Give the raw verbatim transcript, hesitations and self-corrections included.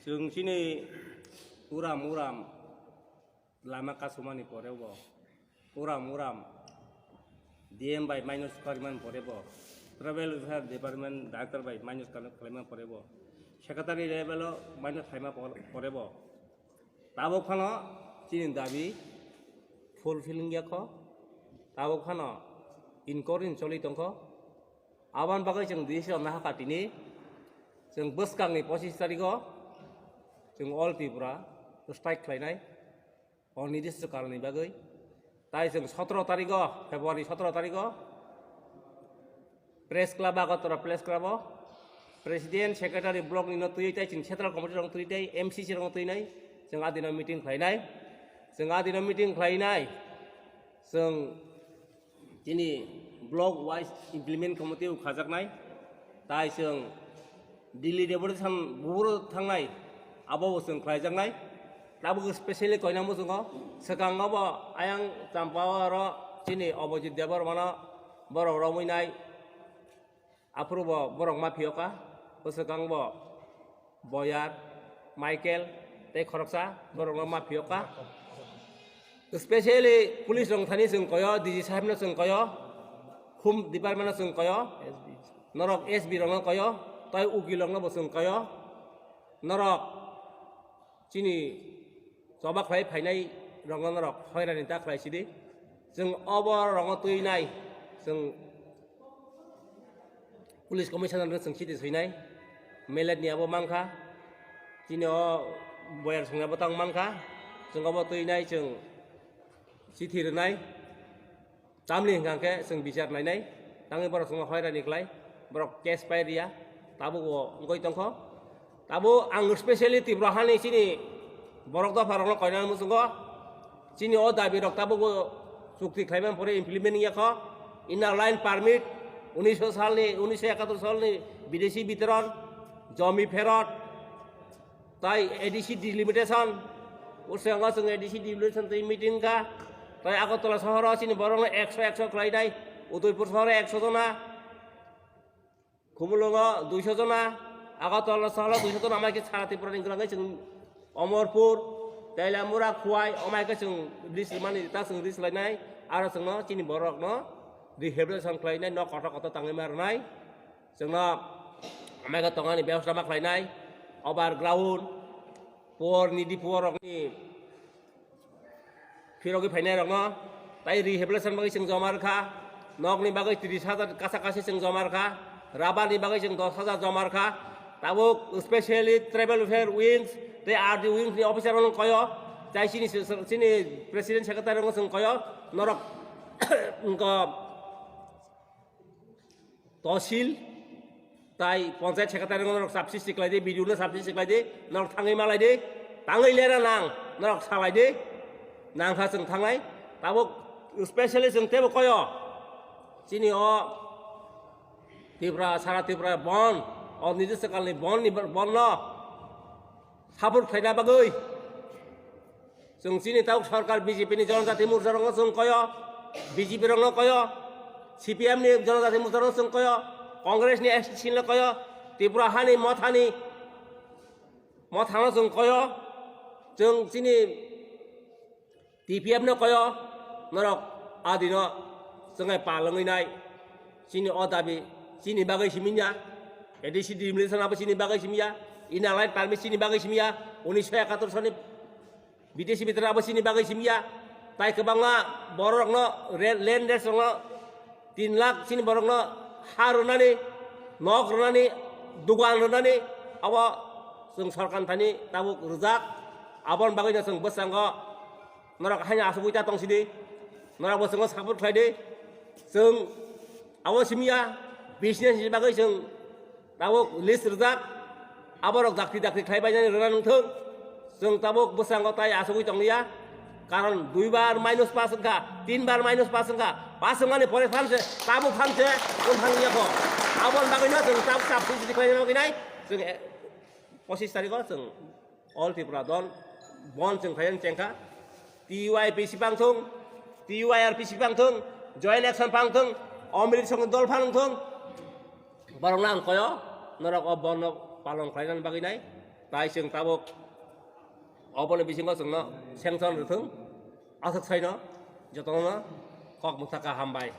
Chwng chini uram uram lama kasumani pore bo, uram uram D M bai minus karimani pore bo, Tribal Welfare Department Director bai minus kal-, kalaimani pore bo, Secretary level o minus khlaima por-, pore bo. Tabuk phano chini dabi fulfilling ya kho, tabuk phano inquiry choli tongkho. Aboni bagwi chwng D C rok nahakha tini, chwng bwskangni pochis tarigo chwng All Tripura strike khlainai, o nirdisho karonni bagwi. Tai chwng sotoro tarigo, February sotoro tarigo Press Club, Agartala Press Club o President, Secretary, block ni no twi tai chwng Central Committee rok twi tai M C C rok twi nai, chwng adino meeting khlainai, chwng adino meeting khlainai, chwng chini block wise implement committee o khajaknai, tai chwng Delhi deputation buburo thangnai, abo bo chwng khlaijaknai. Tabuk specially koinamo chwngo, swkango bo ayang Champao aro chini Abhijit Debbarmano borok romwi nai, aphuru bo borok ma phiyoka, bwswkang bo Boyar, Michael tei khoroksa borokno ma phiyoka. Specially police rok thani chwng koyo, D G saheb no chwng koyo, Home Department no chwng koyo, norok S B rok no koyo, tai ukil rok no bo chwng koyo, norok chini choba khlai phainai rok no norok hoirani ta khlai sidi. Chwng obo rok no twi nai, chwng Police Commissioner no chwng chiti swinai, Melet ni abo mankha, chini o Boyar songni abo tang mankha, chwng obo twi nai chwng chithi rwnai, tamni hwnkha khe chwng bichar nainai, tangwi borok chwngno hoirani khlai, borok case pai riya, tabuk bo wngwi tongkho. Tabuk ang specially Tripura hani chini borok dopha rokno koinani muchungo, chini o dabi rok tabuk bo chukti khlaimani pore implement wngya kho. Inner line permit, unisho salni, unisho ekatur salni bidesi bitoron, jomi pherot, tai A D C delimitation, usyango chwng A D C delimitation twi meeting kha, tai Agartala sohoro chini borokno ekso ekso khlainai, Udaipur sohoro ekso jona, Khumulwngo duiso jona, Agartala sohoro duiso jona, amai khe sara Tripura ni gwlangwi chwng Omorpur, Teliamura, Khowai, amai khe chwng list rwmani, ta chwng list lainai, aro chwngno chini borokno rehabilitation khlainai, nok kotor kotor tangwi ma rwnai, chwngno amai khe tongmani bebosta ma khlainai, over ground, poor needy poor rokni phirogwi phainai rokno, tai rehabilitation bagwi chwng joma rwkha, nokni bagwi tris hajar kasa kasi chwng joma rwkha, rubber ni bagwi chwng dos hajar joma rwkha, tabuk specially tribal welfare wings tei R D wings ni officer rokno koyo, tai chini, chini president secretary rokno chwng koyo, norok wngkha Tosil tai panchayat secretary no norok chapsi siklai di, B D O no chapsi siklai di, norok thangwi malai di, tangwi lera nang, norok salai di, nangkha chwng thangnai, tabuk specially chwng teibo koyo, chini o Tripura, sara Tripura bon, o nijis kalni bon ni bon no support khlaina bagwi. Chwng chini tabuk sarkar B J P ni Janajati Morcha rokno chwng koyo, B J P rokno koyo, C P M ni Janajati Morcha rokno chwng koyo, Congress ni S T C no koyo, Tripura hani mothani mothano chwng koyo, chwng chini T P F no koyo, norok adino chwngai palangwi nai, chini o dabi chini bagwi simi ya, A D C delimitation abo chini bagwi simi ya, inner line permit chini bagwi simi ya, unisho ekatur soni B T C bithor abo chini bagwi simi ya, tai kwbangma bororokno re-, land rest rokno tin lakh chini borokno ha rwnani, nok rwnani, dugan rwnani, abo chwng sorkar thani tabuk rwjak, aboni bagwino chwng bwskango norok haino asugwi ta tong sidi, norok bo chwngno support khlai di, chwng abo simi ya, business ni bagwi chwng tabuk list rwjak, aborok dakti dakti khlai bainani rwna nangthung. Chwng tabuk bwskango tai asugwi tong liya, karon dui bar minus pass wngkha, tin bar minus pass wngkha, pass wngmani pore phan se, tabuk phan se, wng thang liya kho. Aboni bagwino chwng tabuk chap sui sui khlaina bagwi nai, chwng, eh, pochis tarikho chwng All Tripura Dol bon chwng khaiyang chengkha, T Y P C pangthung, T Y R P C pangthung, Joint Action pangthung, Omrit Song Dol pangthung, borokno ang koyo, norok o bonno palong khlainani bagwi nai. Tai chwng tabuk oboni bisingo chwngno sanction rwthwng, aswk saino jotono kok mwthaka hambai.